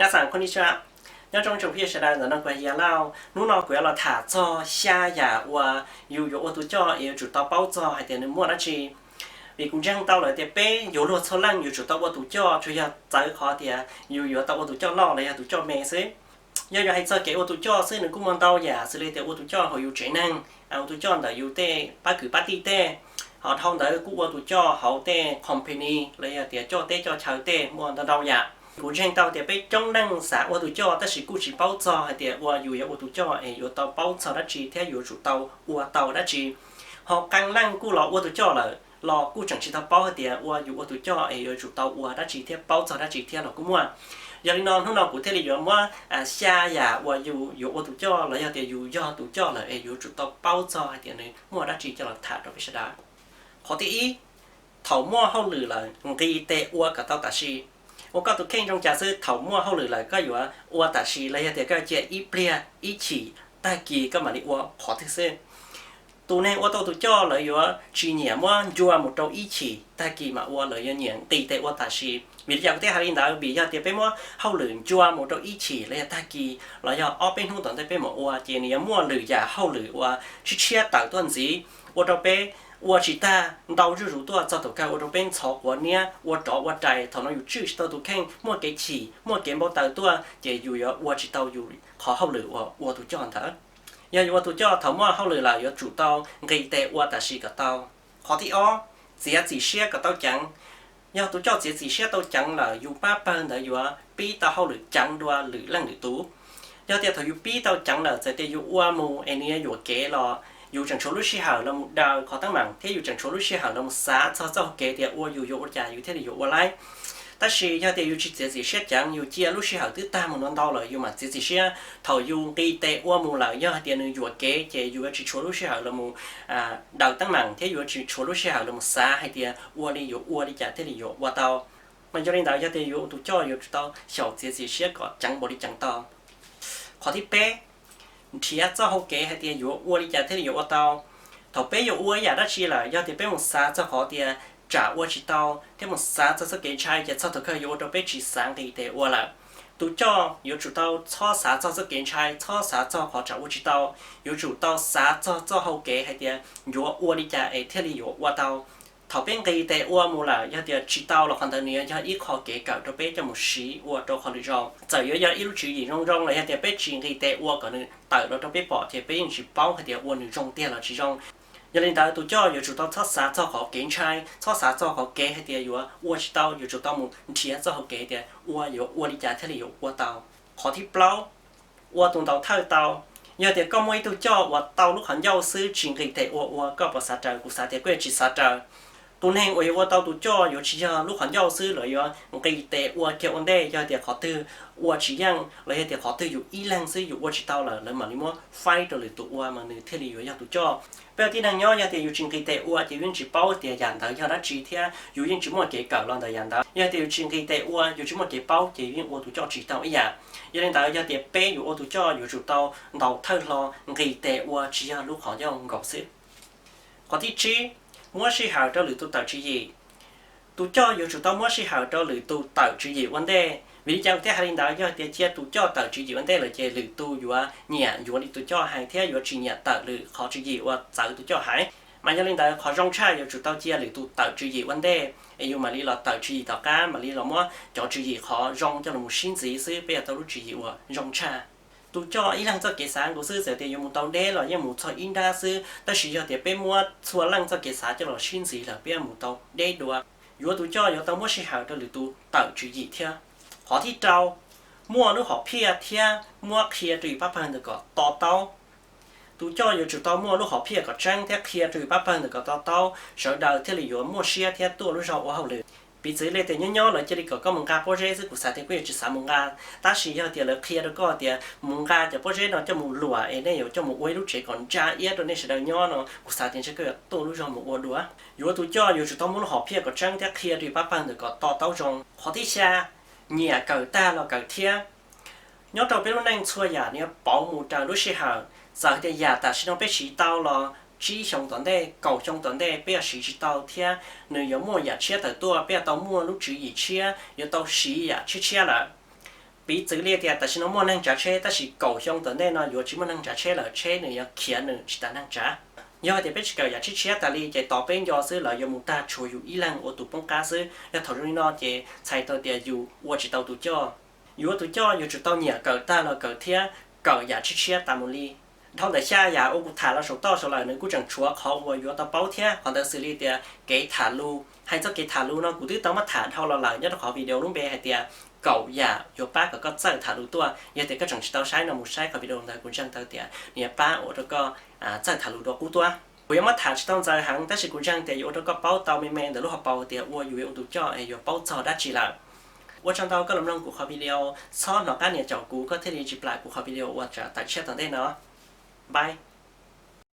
Nyob zoo tsoom phooj ywg sawv daws, ntawm no kuv yog Yaj Lauj. Hnub no kuv yuav los tham txog xya yam uas yus yuav ua tus coj es yuav tsum tau paub txog hais tias nws muaj dab tsi. Vim kuv ntseeg tau lawm tias peb yuav luag txhua leej yuav tsum tau ua tus coj, tsuas yog txawv qhov tias yus yuav tau ua tus coj loj los yog tus coj me xwb. Yog yuav hais txog kev ua tus coj xwb, nws kuj muaj ntau yam, xws li tias ua tus coj hauv yus tsev neeg, ua tus coj ntawm yus tej pab kwv pab tij tej, ho dhau ntawd kuj ua tus coj hauv tej company los yog tias coj teb coj chaw tej, muaj ntau ntau yam. Kuv ntseeg tau tias peb coob leej xav ua tus coj tab sis kuj tsis paub txog hais tias ua yus yuav ua tus coj es yuav tau paub txog dab tsi thiab yuav tsum tau ua tau dab tsi. Ho qee leej kuj los ua tus coj lawm los kuj tseem tsis tau paub hais tias ua yus ua tus coj es yuav tsum tau ua dab tsi thiab paub txog dab tsi thiab los kuj muaj. Yog li no hnub no kuv thiaj li yuav muab xya yam uas yus yuav ua tus coj los yog tias yus yog tus coj lawm es yuav tsum tau paub txog hais tias nws muaj dab tsi coj los tham rau peb sawv daws. Qhov thib ib, thaum muaj hauj lwm lawm nqis tes ua kom tau tam sim. Ua koj tus kheej zoo cas xwb, thaum muaj hauj lwm lawm koj yuav ua tam sim los yog tias koj cia ib pliag ib chim tag kis koj mam li ua qhov twg xwb. Tus neeg ua tau tus coj lawv yuav tsis nyiam muab ncua mus rau ib chim tag kis mam ua, lawv yuav nyiam nqis tes ua tam sim. Vim li cas kuv thiaj hais li ntawd? Vim yog tias peb muab hauj lwm ncua mus rau ib chim los yog tag kis los yog ob peb hnub tom ntej peb mam ua ces nws yuav muaj lwm yam hauj lwm uas tshiab tshiab tawm tuaj ntxiv, ua rau peb ua tsis tag, ntau zuj zus tuaj txog thaum kawg ua rau peb ntxhov quav niab, ua rov ua rais. Thaum no yus tswj tsis tau tus kheej, muaj kev chim muaj kev npau taws tuaj ces yus yuav ua tsis tau yus qhov hauj lwm uas ua tus coj ntawd. Yog yuav ua tus coj, thaum muaj hauj lwm lawm yuav tsum tau nqis tes ua tam sim kom tau. Qhov thib ob, txiav txim siab kom tau ceev. Yog tus coj txiav txim siab tau ceev lawm, yus pab pawg ntawd yuav pib tau hauj lwm ceev dua lwm leej lwm tus. Yog tias thaum yus pib tau ceev lawm, txawm tias yus ua mus es nws yuav yuam kev los yus tseem tshuav lub sij hawm los mus daws qhov teeb meem thiab yus tseem tshuav lub sij hawm los mus xav txog txoj hau kev tias ua yus yuav ua li cas yus thiaj li yuav ua laib. Tab sis yog tias yus tsis txiav txim siab ceev, yus cia lub sij hawm twb tag mus no ntau lawm yus mam txiav txim siab, thaum yus nqis tes ua mus lawm yog hais tias nws yuam kev ces yus yuav tsis tshuav lub sij hawm los mus daws teeb meem thiab yus yuav tsis tshuav lub sij hawm los mus xav hais tias ua li yuav ua li cas thiaj li yuav ua tau. Mas yog li ntawd yog tias yuav ua tus coj yuav tsum tau xyaum txiav txim siab kom ceev npaum li ceev tau. Qhov thib peb, nrhiav txoj hau kev hais tias yuav ua li cas thiaj li yuav ua tau. Thaum peb yuav ua ib yam dab tsi lawm, yog tias peb mus xav txog qhov tias tsam ua tsis tau thiab mus xav txog txoj kev ntshai ces txog thaum kawg yuav ua rau peb tsis xav nqis tes ua lawm. Tus coj yuav tsum tau txhob xav txog txoj kev ntshai, txhob xav txog qhov tsam ua tsis tau, yuav tsum tau xav txog txoj hau kev hais tias yuav ua li cas es thiaj li yuav ua tau. Thaum peb nqis tes ua mus lawm, yog tias tsis tau los qhov ntawd nws yuav yog ib qho kev kawm rau peb coj mus siv ua rau qhov lwm zaus. Txawm yuav yog ib lub tswv yim zoo zoo los yog tias peb tsis nqis tes ua kom nws tawm los rau peb pom ces peb yeej tsis paub hais tias ua nws zoo tiag los tsis zoo. Yog li ntawd tus coj yuav tsum tau txhob xav txog qhov kev ntshai, txhob xav txog qhov kev hais tias yuav ua tsis tau, yuav tsum tau mus nrhiav txoj hau kev tias ua yuav ua li cas thiaj li yuav ua tau. Qhov thib plaub, ua tus ntaus thawj tau. Yog tias koj muaj ib tug coj uas tau lub qhov ncauj xwb tsis nqis tes ua ua koj puas xav raws? Kuv xav tias koj yuav tsis xav raws. Tus neeg uas yuav ua tau tus coj yuav tsis yog lub qhov ncauj xwb, lawv yuav nqis tes ua kiag ua ntej. Yog tias qhov twg ua tsis yeej los yog tias qhov twg yus ib leeg xwb yus ua tsis tau lawm, lawv mam li muab faib rau lwm tus ua mas nws thiaj li yuav yog tus coj. Peb ua tib neeg nyob yog tias yus tsis nqis tes ua ces yus yeej tsis paub tias yam ntawd yog dab tsi thiab yus yeej tsis muaj kev kawm los ntawm yam ntawd. Yog tias yus tsis nqis tes ua, yus tsis muaj kev paub ces yus yeej ua tus coj tsis tau ib yam. Yog li ntawd yog tias peb yuav ua tus coj yuav tsum tau ntaus thawj hlo, nqis tes ua tsis yog lub qhov ncauj nkaus xwb. Qhov thib tsib, muab sij hawm rau lwm tus tawm tswv yim. Tus coj yuav tsum tau muab sij hawm rau lwm tus tawm tswv yim ua ntej. Vim li cas kuv thiaj hais li ntawd? Yog tias cia tus coj tawm tswv yim ua ntej lawm ces lwm tus yuav nyiam yuav li tus coj hais thiab yuav tsis nyiam tawm lwm qhov tswv yim uas txawv tus coj hais. Mas yog li ntawd qhov zoo tshaj yuav tsum tau cia lwm tus tawm tswv yim ua ntej es yus mam li los tawm tswv yim tom qab, mam li los muab cov tswv yim qhov zoo coj los sib ntxiv xwb peb yuav tau lub tswv yim uas zoo tshaj. Tus coj ib leeg txoj kev xav nkaus xwb, txawm tias yuav mus tau deb los yeej mus txog ib nrab xwb, tab sis yog tias peb muab txhua leej txoj kev xav coj los sib ntxiv lawm peb yuav mus tau deb dua. Yuav tus coj yuav tau muab sij hawm rau lwm tus tawm tswv yim thiab. Qhov thib rau, muaj lub hom phiaj thiab muab qhia rau yus pab pawg ntawd kom to taub. Tus coj yuav tsum tau muaj lub hom phiaj kom tseeb thiab qhia rau yus pab pawg ntawd kom to taub, sawv daws thiaj li yuav muaj siab thiab tuaj lub zog ua hauj lwm. Piv txwv li tias nyob nyob lawv cia li kom koj mus nqa pob zeb xwb, kuv xav tias koj yuav tsis xav mus nqa. Tab sis yog tias lawv qhia rau koj tias mus nqa cov pob zeb no coj mus luam es nej yuav coj mus ua ib lub tsev kom ntsa iab rau nej sawv daws nyob no, kuv xav tias ntshe koj yuav tuaj lub zog mus ua dua. Yuav tus coj yuav tsum tau muaj lub hom phiaj kom tseeb thiab qhia rau yus pab pawg ntawd kom to taub zoo. Qhov thib xya, nyiam kawm tag los kawm thiab. Nyob rau peb lub neej txhua yam nws yuav pauv mus raws lub sij hawm. Txawm tias yam tam sim no peb siv tau los tsib xyoo tom ntej, kaum xyoo tom ntej peb yuav siv tsis tau thiab nws yuav muaj yam tshiab tawm tuaj, peb yuav tau muaj lub tswv yim tshiab, yuav tau siv yam tshiab tshiab lawm. Piv txwv li tias tam sim no muaj neeg tsav tsheb, tab sis kaum xyoo tom ntej no yuav tsis muaj neeg tsav tsheb lawm, tsheb nws yuav khiav nws tsis tas neeg tsav. Yog hais tias peb tsis kawm yam tshib tshiab tas li ces tos peb nco xwb lawv yuav mus tag tshuav yus ib leeg ua tus poob qab xwb. Yog thaum zoo li no ces txhais tau tias yus ua tsis tau tus coj. Yus ua tus coj yuav tsum tau nyiam kawm tag los kawm thiab kawm yam tshib tshiab tas mus li. Dhau ntawm xya yam uas kuv tham los saum toj saud lawm nws kuj tseem tshuav qhov uas yuav tau paub thiab. Qhov ntawd xws li tias kev tham lus. Hais txog kev tham lus no kuv twb tau muab tham dhau los lawm nyob rau qhov video lub npe hais tias kaum yam yuav pab kom koj txawj tham lus tuaj. Yog tias koj tseem tsis tau saib no mus saib qhov video ntawd, kuv ntseeg tau tias nws yuav pab ua rau koj txawj tham lus dua qub tuaj. Kuv yuav muab tham tsis tau ntxaws heev tab sis kuv ntseeg tias yuav ua rau koj paub tau me me ntawm lub hauv paus tias ua yus yuav ua tus coj es yuav paub txog dab tsi lawm. Ua tsaug ntau koj los mloog kuv qhov video, txhob hnov qab nias caum kuv koj thiaj li tsis plam kuv qhov video uas tawm tshiab tom ntej no. Bye.